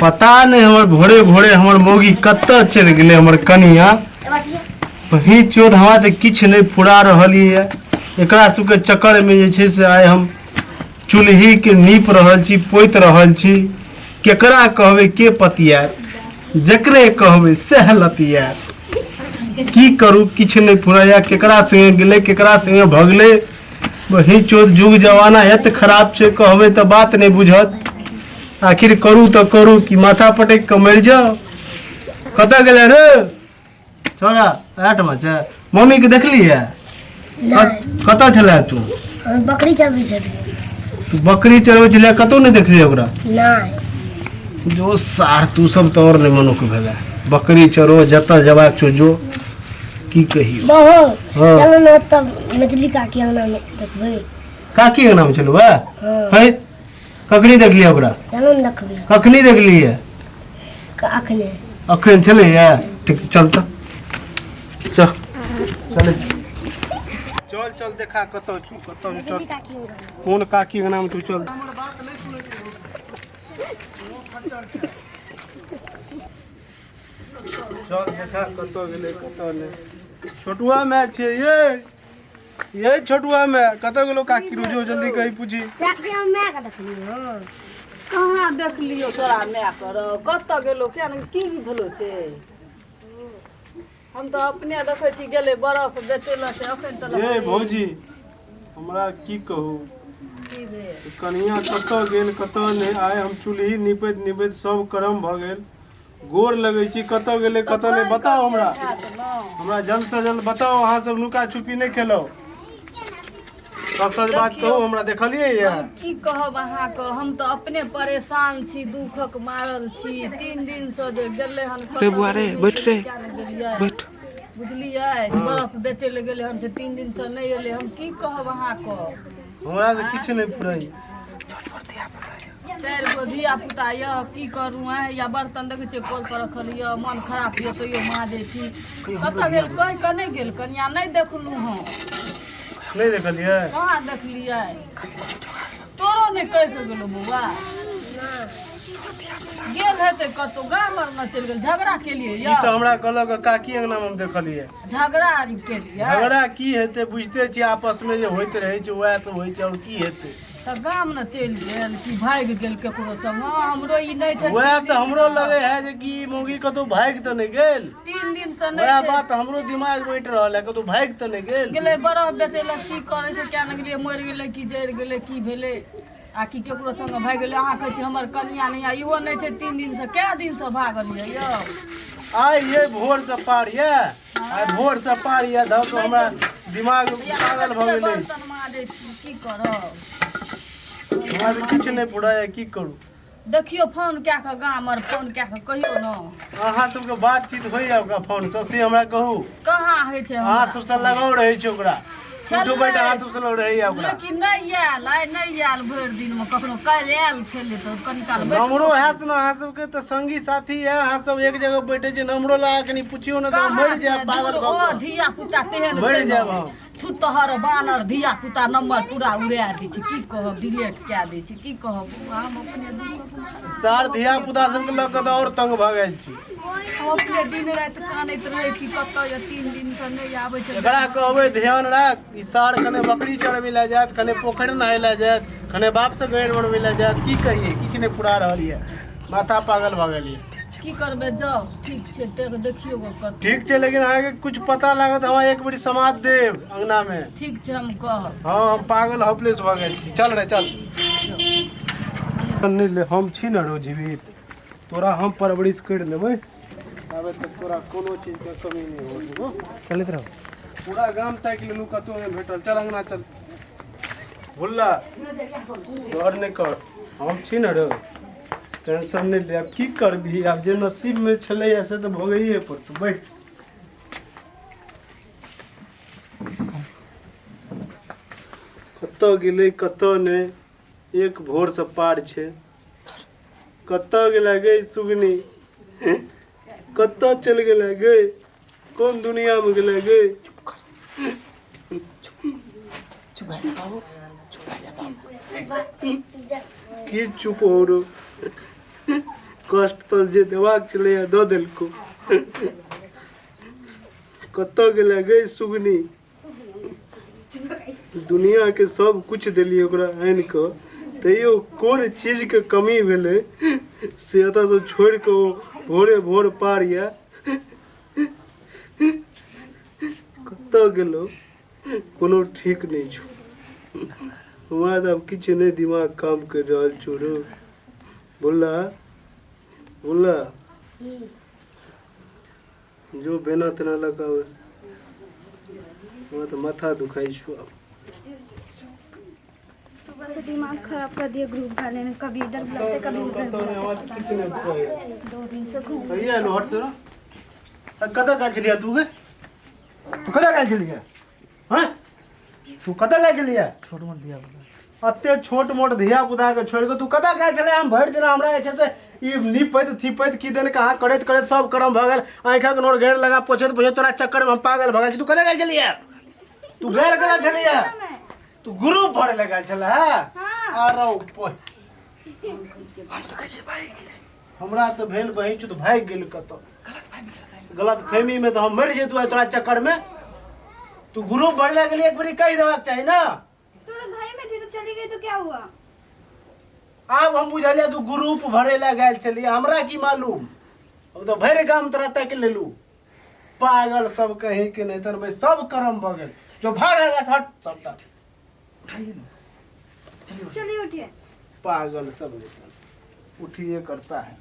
पता नहि हमर भोरे भोरे हमर मौगी कतऽ चलि गेलै हमर कनिया। वही चोद हमरा तऽ किछु नहि फुरा रहल यऽ। एकरा सबके चक्करमे जे छै से आइ हम चूल्हीके नीप रहल छी, पोति रहल छी। केकरा कहबै के पतियात, जकरे कहबै सएह लतियात। की करू, किछु नहि फुराइया। केकरा संगे गेलै, केकरा संगे भगलै। वही चोद जुग जमाना एत खराब छै, कहबै तऽ बात नहि बुझत। आखिर करू तऽ करू कि माथा पटकि कऽ मरि जाउ। कतऽ गेलै रे छोड़ा? आठमा छै। मम्मीके देखलियै? कतऽ छलै तू? हम बकरी चरबै छलियै। तू बकरी चरबै छलै? कतहु नहि देखलियै ओकरा? नहि। जो सार, तू सब तऽ आओर नहि मनुख भेलै। बकरी चरो, जतऽ जेबाक छौ जो। की कहियौ। बहो। हाँ। चलो ने तब मछली काकी अंगना में देखबै। काकी अंगना में छलू है? हाँ। है, कखनी देखलियै ओकरा? चलो ने देखबै। कखनी देखलियै? अखने। अखन छलैया? ठीक, चल तऽ चल, चल चल चल, देखा कतऽ छु, कतऽ छु, चल। काकी अंगना में। कोन काकी अंगना में तू? चल। चल, देखा कतऽ गेलै कतऽ नहि। छोटुआ माय छियै ये, ये छोटुआ माय, कतऽ गेलो काकी? रुजो जल्दी कही, पूछी। चाची, हम माय के देखलियै हँ। कहाँ देखलियौ तोरा माय कर? कतऽ गेलो? किया ने की भेलो से हम तऽ अपने देखै छी। गेलै बरफ बेचै लए से अखन तलक ये नहि। भौजी, हमरा की कहू। की भेल? कनिया कतऽ गेल कतऽ नहि, आइ हम चूल्ही निपैत निपैत सब करम भऽ गेल। गोर लगै छी, कतऽ गेलै कतऽ नहि, बताउ हमरा। हैत ने। हमरा जल्द से जल्द बताउ। अहाँ सब नुका छुपी नहि खेलौ, सब सच बात देखियौ। कहू, हमरा देखलियै ये? हम की कहब अहाँके, हम तऽ अपने परेशान छी, दुखक मारल छी। 3 दिनसँ जे गेलै हन रे बुआ रे, बैठ रे। किया नहि गेलियै? बैठ। बुझलियै, बरफ बेचै लए गेलै हन से 3 दिनसँ नहि एलै। हम की कहब अहाँके। हमरा तऽ किछु नहि फुराइ। चारि गो धिया पुता यऽ, की करू? आँय, या बर्तन देखै छियै कल पर रखल यऽ। मन खराब यऽ तैयो माजै छी। कतऽ गेल कहि कऽ नहि गेल कनिया, नहि देखलहुँ हम। नहि देखलियै? कहाँ देखलियै? तोरो नहि कहि कऽ गेलो बौआ। गेल हेतै कतहु गाम आर ने चलि गेल। झगड़ा केलियै ई यऽ? तऽ हमरा कहलक काकी अंगना मे हम देखलियै। झगड़ा आर केलियै? झगड़ा की हेतै, बुझिते छियै आपस मे जे होइत रहै छै उएह सब होइ छै, आओर की हेतै? तऽ गाम ने चलि गेल कि भागि गेल केकरो संग? हमरो ई नहि छै। उएह तऽ हमरो लगै है जे कि ई मौगी कतहु भागि तऽ नहि गेल। 3 दिनसँ नहि उएह छै। बात हमरो दिमाग बैठ रहल है, कतहु भागि तऽ नहि गेल। गेलै बरफ बेचै लए, की करै छै किया नहि गेलियै? मरि गेलै कि जरि गेलै, की भेलै? आ कि केकरो संग भागि गेलै? अहाँ कहै छी हमर कनिया नहि आ इहो नहि छै। 3 दिनसँ, कए दिनसँ भागल यऽ यौ? आइ ये भोर से पार ये, आइ भोर से पार ये धऽ कऽ हमरा दिमाग पागल भऽ गेलै। बर्तन माजै छी, की करब? हमरा तऽ किछु नहि फुराइए, की करू? देखियौ, फोन कए कऽ गाम आर फोन कए कऽ कहियौ ने। अहाँ सबके बातचीत होइया ओकरा फोन सँ, से हमरा कहू। कहाँ होइ छै अहाँ हमरा? सबसँ लगाव रहै छै ओकरा, उठो बैठ अहाँ सबसँ लग रहैया ओकरा। लेकिन नहि आयल आइ, नहि आयल भरि दिनमे कखनो। काल्हि आयल छलै तऽ कनी काल बैठ। नम्बरो हैत ने अहाँ सबके तऽ संगी साथी है, अहाँ सब एक जगह बैठे छी। नम्बरो लगा कनि पुछियौ ने तऽ कहाँ मरि जायब छै? पागल दूर भऽ ओ कऽ। धिया पुता तेहन मरि छै जायब ने, हम। छुतहर बानर धिया पुता, नम्बर पूरा उड़ा दै छै। की कहब, डिलीट कए दै छै। की कहब बौआ, हम अपने दुःखक मारल। सार धिया पुता सबके लऽ कऽ तऽ आओर तंग भऽ गेल छी। हम अपने दिन राति कानैत रहै छी, कतऽ यऽ, 3 दिनसँ नहि आबै छै। एकरा कहबै ध्यान राख, ई सार कने बकरी चरबै लए जायत, कने पोखरि नहाय लए जायत, कने बापसँ गारि मरबै लए जायत। की कहियै, किछु नहि पूरा रहल यऽ, माथा पागल भऽ गेल यऽ। की करबै? जाउ, ठीक छै, देखियौ गो कतऽ। ठीक छै, लेकिन अहाँके कुछ पता लागत हमरा एक बेरी समाद देब अंगना मे। ठीक छै, हम कहब। हँ, हम पागल होपलेस भऽ गेल छी। चल रे चल। नहि ले, हम छी ने रौ जीवित, तोरा हम परवरिश करि लेबै। ताबे तक तोरा कोनो चीजके कमी नहि हो देबो। चलैत रहू। पूरा गाम ताकि लेलहुँ, कतहु नहि भेटल। चल अंगना चल। भुल्ला, डर नहि कर, हम छी ने रौ, टेंशन नहि ले। आब की करबही, आब जे नसीबमे छलैया से तऽ भोगैए पड़तौ। बैठ। कतऽ गेलै कतऽ नहि, एक भोरसँ पार छै। कतऽ गेलै गे सुगनी? कतऽ चलि गेलै गे? कोन दुनियामे गेलै गे? चुप भए जा बाबू, चुप भए जा बाबू। की चुप हो रो? कष्ट तऽ जे देबाक छलैए दऽ देलकौ। कतऽ गेलै गै सुगनी? दुनियाके सब किछु देलियै ओकरा आनि कऽ, तैयो कोन चीजके कमी भेलै से एतऽसँ छोड़ि कऽ ओ भोरे भोर पार यऽ। कतऽ गेलौ कोनो ठीक नहि छौ। हमरा तऽ आब किछु नहि दिमाग काम करि रहल छौ रौ। बोला बोला जो बेना तेना लऽ कऽ आबै, हमरा तऽ माथा दुखाइ छौ आब। सुबह से दिमाग खराब कर दिया ग्रुप वाले ने, कभी इधर बुलाते कभी उधर बुलाते। किछु नहि कहै। 2 दिन से घूम। कहिया एलौ? हट तोरा कतऽ गेल छलियै तू गे? तू कतऽ गेल छलियै? हँ, तू कतऽ गेल छलियै? छोट मोट धिया पुता। एते छोट मोट धिया पुता के छोड़ि कऽ तू कतऽ गेल छलै? हम भरि दिना हमरा जे छै से ई नीपैत थीपैत की देन कहाँ करैत करैत सब करम भऽ गेल। आँखिक नोर घेर लगा पोछैत पोछैत तोरा चक्करमे हम पागल भऽ गेल छी। तू कतऽ गेल छलियै? तू गेल कतऽ छलियै? तू ग्रुप भरे लए गेल छलै? अरे हमरा तऽ भेल बहिन चुत भागि गेल कतऽ। गलत फहमी में तऽ हम मरि जैतु आइ तोरा चक्कर में। तू ग्रुप भरे लए गेली, एक बेरी कहि देबाक चाही ना। तो भाई मैं थी तो चली गई तो क्या हुआ? आब हम बुझलियै तू ग्रुप भरे लए गेल छलियै, हमरा की मालूम। हम तऽ भरि गाम तोरा ताकि लेलू। पागल सब कहीं के नहीं तन भाई, सब करम भऽ गेल। जो भाग आगा से हट सबटा। चलिए उठिए। पागल सब नहीं उठिए करता है।